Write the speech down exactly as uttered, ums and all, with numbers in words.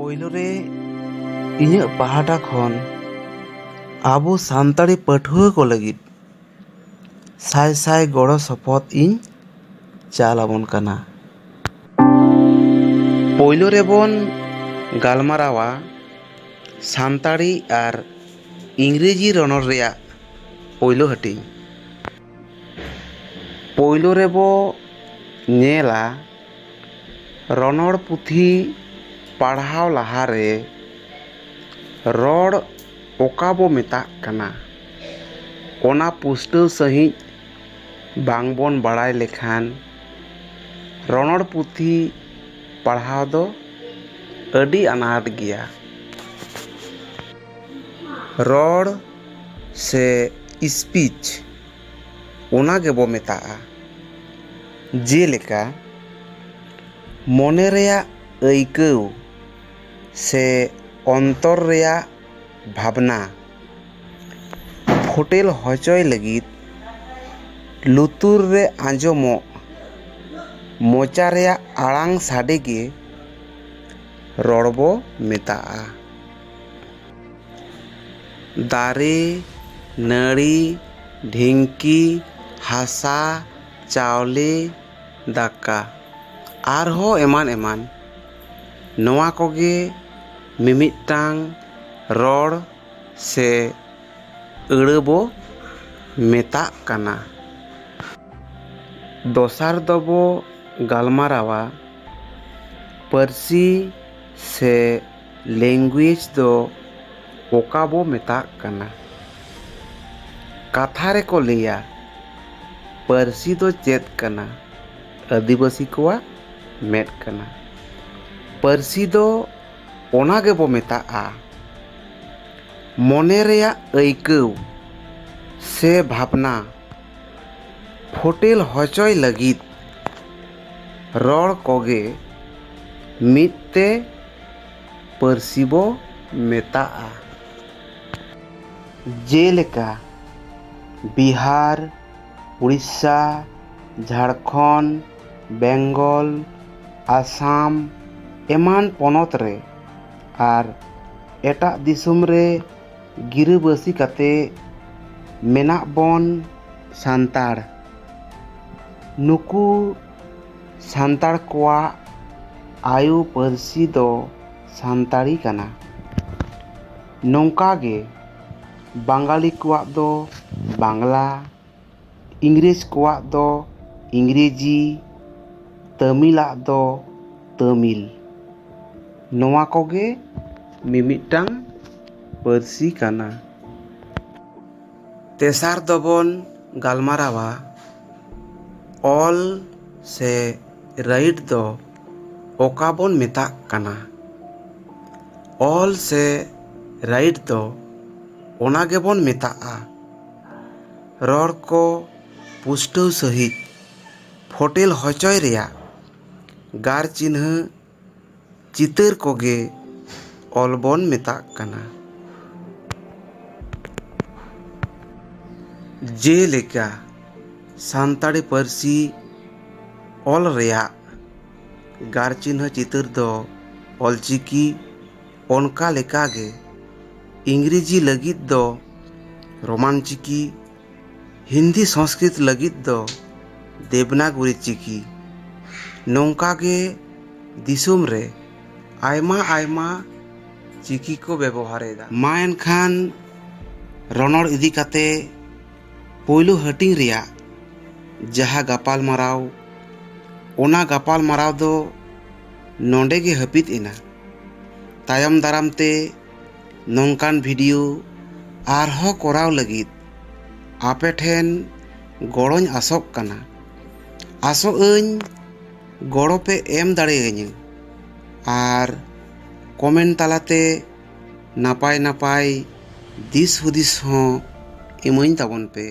ᱯᱳᱭᱞᱳ ᱨᱮ ᱤᱧᱟᱹᱜ ᱯᱟᱦᱴᱟ ᱠᱷᱚᱱ ᱟᱵᱚ ᱥᱟᱱᱛᱟᱲᱤ ᱯᱟᱹᱴᱷᱩᱣᱟᱹ ᱠᱚ ᱞᱟᱹᱜᱤᱫ ᱥᱟᱭ ᱥᱟᱭ ᱜᱚᱲᱚ ᱥᱚᱯᱚᱦᱚᱫ ᱤᱧ ᱪᱟᱞ ᱟᱵᱚᱱ ᱠᱟᱱᱟ᱾ ᱯᱳᱭᱞᱳ ᱨᱮᱵᱚᱱ ᱜᱟᱞᱢᱟᱨᱟᱣᱟ ᱥᱟᱱᱛᱟᱲᱤ ᱟᱨ ᱤᱝᱨᱮᱡᱤ ᱨᱚᱱᱚᱲ ᱨᱮᱭᱟᱜ ᱯᱳᱭᱞᱳ ᱦᱟᱹᱴᱤᱧ᱾ ᱯᱳᱭᱞᱳ ᱨᱮᱵᱚ ᱧᱮᱞᱟ ᱨᱚᱱᱚᱲ ᱯᱩᱛᱷᱤ ᱯᱟᱲᱦᱟᱣ ᱞᱟᱦᱟᱨᱮ ᱨᱚᱲ ᱚᱠᱟ ᱵᱚ ᱢᱮᱛᱟᱜ ᱠᱟᱱᱟ, ᱚᱱᱟ ᱯᱩᱥᱴᱟᱹᱣ ᱥᱟᱺᱦᱤᱡ ᱵᱟᱝᱵᱚᱱ ᱵᱟᱲᱟᱭ ᱞᱮᱠᱷᱟᱱ ᱨᱚᱱᱚᱲ ᱯᱩᱛᱷᱤ ᱯᱟᱲᱦᱟᱣ ᱫᱚ ᱟᱹᱰᱤ ᱟᱱᱟᱴ ᱜᱮᱭᱟ᱾ ᱨᱚᱲ ᱥᱮ speech ᱚᱱᱟ ᱜᱮᱵᱚ ᱢᱮᱛᱟᱜᱼᱟ᱾ ᱡᱮᱞᱮᱠᱟ ᱢᱚᱱᱮ ᱨᱮᱭᱟᱜ ᱟᱹᱭᱠᱟᱹᱣ ᱥᱮ ᱚᱱᱛᱚᱨ ᱨᱮᱭᱟᱜ ᱵᱷᱟᱵᱽᱱᱟ ᱯᱷᱚᱴᱮᱞ ᱦᱚᱪᱚᱭ ᱞᱟᱹᱜᱤᱫ ᱞᱩᱛᱩᱨ ᱨᱮ ᱟᱸᱡᱚᱢᱚᱜ ᱢᱚᱪᱟ ᱨᱮᱭᱟᱜ ᱟᱲᱟᱝ ᱥᱟᱰᱮ ᱜᱮ ᱨᱚᱲ ᱵᱚ ᱢᱮᱛᱟᱜᱼᱟ᱾ ᱫᱟᱨᱮ, ᱱᱟᱹᱲᱤ, ᱰᱷᱤᱝᱠᱤ, ᱦᱟᱥᱟ, ᱪᱟᱣᱞᱮ, ᱫᱟᱠᱟ, ᱟᱨᱦᱚᱸ ᱮᱢᱟᱱ ᱮᱢᱟᱱ᱾ ᱱᱚᱣᱟ ᱠᱚᱜᱮ ᱢᱤᱢᱤᱫᱴᱟᱝ ᱨᱚᱲ ᱥᱮ ᱟᱹᱲᱟᱹ ᱵᱚ ᱢᱮᱛᱟᱜ ᱠᱟᱱᱟ᱾ ᱫᱚᱥᱟᱨ ᱫᱚᱵᱚ ᱜᱟᱞᱢᱟᱨᱟᱣᱟ ᱯᱟᱹᱨᱥᱤ ᱥᱮ language ᱫᱚ ᱚᱠᱟ ᱵᱚ ᱢᱮᱛᱟᱜ ᱠᱟᱱᱟ᱾ ᱠᱟᱛᱷᱟ ᱨᱮᱠᱚ ᱞᱟᱹᱭᱟ, ᱯᱟᱹᱨᱥᱤ ᱫᱚ ᱪᱮᱫ ᱠᱟᱱᱟ? ᱟᱹᱫᱤᱵᱟᱹᱥᱤ ᱠᱚᱣᱟᱜ ᱢᱮᱫ ᱠᱟᱱᱟ᱾ ᱯᱟᱹᱨᱥᱤ ᱫᱚ ᱚᱱᱟ ᱜᱮᱵᱚ ᱢᱮᱛᱟᱜᱼᱟ, ᱢᱚᱱᱮ ᱨᱮᱭᱟᱜ ᱟᱹᱭᱠᱟᱹᱣ ᱥᱮ ᱵᱷᱟᱵᱽᱱᱟ ᱯᱷᱚᱴᱮᱞ ᱦᱚᱪᱚᱭ ᱞᱟᱹᱜᱤᱫ ᱨᱚᱲ ᱠᱚᱜᱮ ᱢᱤᱫ ᱛᱮ ᱯᱟᱹᱨᱥᱤ ᱵᱚ ᱢᱮᱛᱟᱜᱼᱟ᱾ ᱡᱮᱞᱮᱠᱟ ᱵᱤᱦᱟᱨ, ᱩᱲᱤᱥᱥᱟ, ᱡᱷᱟᱲᱠᱷᱚᱸᱰ, ᱵᱮᱝᱜᱚᱞ, ᱟᱥᱟᱢ ᱮᱢᱟᱱ ᱯᱚᱱᱚᱛ ᱨᱮ ᱟᱨ ᱮᱴᱟᱜ ᱫᱤᱥᱚᱢ ᱨᱮ ᱜᱤᱨᱟᱹᱵᱟᱹᱥᱤ ᱠᱟᱛᱮ ᱢᱮᱱᱟᱜ ᱵᱚᱱ ᱥᱟᱱᱛᱟᱲ᱾ ᱱᱩᱠᱩ ᱥᱟᱱᱛᱟᱲ ᱠᱚᱣᱟᱜ ᱟᱭᱳ ᱯᱟᱹᱨᱥᱤ ᱫᱚ ᱥᱟᱱᱛᱟᱲᱤ ᱠᱟᱱᱟ᱾ ᱱᱚᱝᱠᱟ ᱜᱮ ᱵᱟᱝᱜᱟᱞᱤ ᱠᱚᱣᱟᱜ ᱫᱚ ᱵᱟᱝᱞᱟ, ᱤᱝᱨᱮᱡᱽ ᱠᱚᱣᱟᱜ ᱫᱚ ᱤᱝᱨᱮᱡᱤ, ᱛᱟᱹᱢᱤᱞᱟᱜ ᱫᱚ ᱛᱟᱹᱢᱤᱞ᱾ ᱱᱚᱣᱟ ᱠᱚᱜᱮ ᱢᱤᱢᱤᱫᱴᱟᱝ ᱯᱟᱹᱨᱥᱤ ᱠᱟᱱᱟ᱾ ᱛᱮᱥᱟᱨ ᱫᱚᱵᱚᱱ ᱜᱟᱞᱢᱟᱨᱟᱣᱟ ᱚᱞ ᱥᱮ ᱨᱟᱭᱤᱴ ᱫᱚ ᱚᱠᱟ ᱵᱚᱱ ᱢᱮᱛᱟᱜ ᱠᱟᱱᱟ? ᱚᱞ ᱥᱮ ᱨᱟᱭᱤᱴ ᱫᱚ ᱚᱱᱟ ᱜᱮᱵᱚᱱ ᱢᱮᱛᱟᱜᱼᱟ, ᱨᱚᱲ ᱠᱚ ᱯᱩᱥᱴᱟᱹᱣ ᱥᱟᱺᱦᱤᱡ ᱯᱷᱚᱴᱮᱞ ᱦᱚᱪᱚᱭ ᱨᱮᱭᱟᱜ ᱜᱟᱨ ᱪᱤᱱᱦᱟᱹ ᱪᱤᱛᱟᱹᱨ ᱠᱚᱜᱮ ᱚᱞ ᱵᱚᱱ ᱢᱮᱛᱟᱜ ᱠᱟᱱᱟ᱾ ᱡᱮᱞᱮᱠᱟ ᱥᱟᱱᱛᱟᱲᱤ ᱯᱟᱹᱨᱥᱤ ᱚᱞ ᱨᱮᱭᱟᱜ ᱜᱟᱨ ᱪᱤᱱᱦᱟᱹ ᱪᱤᱛᱟᱹᱨ ᱫᱚ ᱚᱞᱪᱤᱠᱤ, ᱚᱱᱠᱟ ᱞᱮᱠᱟᱜᱮ ᱤᱝᱨᱮᱡᱤ ᱞᱟᱹᱜᱤᱫ ᱫᱚ ᱨᱳᱢᱟᱱ ᱪᱤᱠᱤ, ᱦᱤᱱᱫᱤ ᱥᱚᱝᱥᱠᱨᱤᱛ ᱞᱟᱹᱜᱤᱫ ᱫᱚ ᱫᱮᱵᱽᱱᱟᱜᱚᱨᱤ ᱪᱤᱠᱤ᱾ ᱱᱚᱝᱠᱟ ᱜᱮ ᱫᱤᱥᱚᱢ ᱨᱮ ᱟᱭᱢᱟ ᱟᱭᱢᱟ ᱪᱤᱠᱤ ᱠᱚ ᱵᱮᱵᱚᱦᱟᱨ ᱮᱫᱟ᱾ ᱢᱟ ᱮᱱᱠᱷᱟᱱ ᱨᱚᱱᱚᱲ ᱤᱫᱤ ᱠᱟᱛᱮ ᱯᱳᱭᱞᱳ ᱦᱟᱹᱴᱤᱧ ᱨᱮᱭᱟᱜ ᱡᱟᱦᱟᱸ ᱜᱟᱯᱟᱞᱢᱟᱨᱟᱣ, ᱚᱱᱟ ᱜᱟᱯᱟᱞᱢᱟᱨᱟᱣ ᱫᱚ ᱱᱚᱰᱮ ᱜᱮ ᱦᱟᱹᱯᱤᱫ ᱮᱱᱟ᱾ ᱛᱟᱭᱚᱢ ᱫᱟᱨᱟᱢ ᱛᱮ ᱱᱚᱝᱠᱟᱱ ᱵᱷᱤᱰᱤᱭᱳ ᱟᱨᱦᱚᱸ ᱠᱚᱨᱟᱣ ᱞᱟᱹᱜᱤᱫ ᱟᱯᱮ ᱴᱷᱮᱱ ᱜᱚᱲᱚᱧ ᱟᱥᱚᱜ ᱠᱟᱱᱟ᱾ ᱟᱥᱚᱜ ᱟᱹᱧ ᱜᱚᱲᱚ ᱯᱮ ᱮᱢ ᱫᱟᱲᱮᱭᱟᱹᱧᱟᱹ ᱟᱨ ᱠᱚᱢᱮᱱᱴ ᱛᱟᱞᱟᱛᱮ ᱱᱟᱯᱟᱭ ᱱᱟᱯᱟᱭ ᱫᱤᱥ ᱦᱩᱫᱤᱥ ᱦᱚᱸ ᱮᱢᱟᱹᱧ ᱛᱟᱵᱚᱱ ᱯᱮ᱾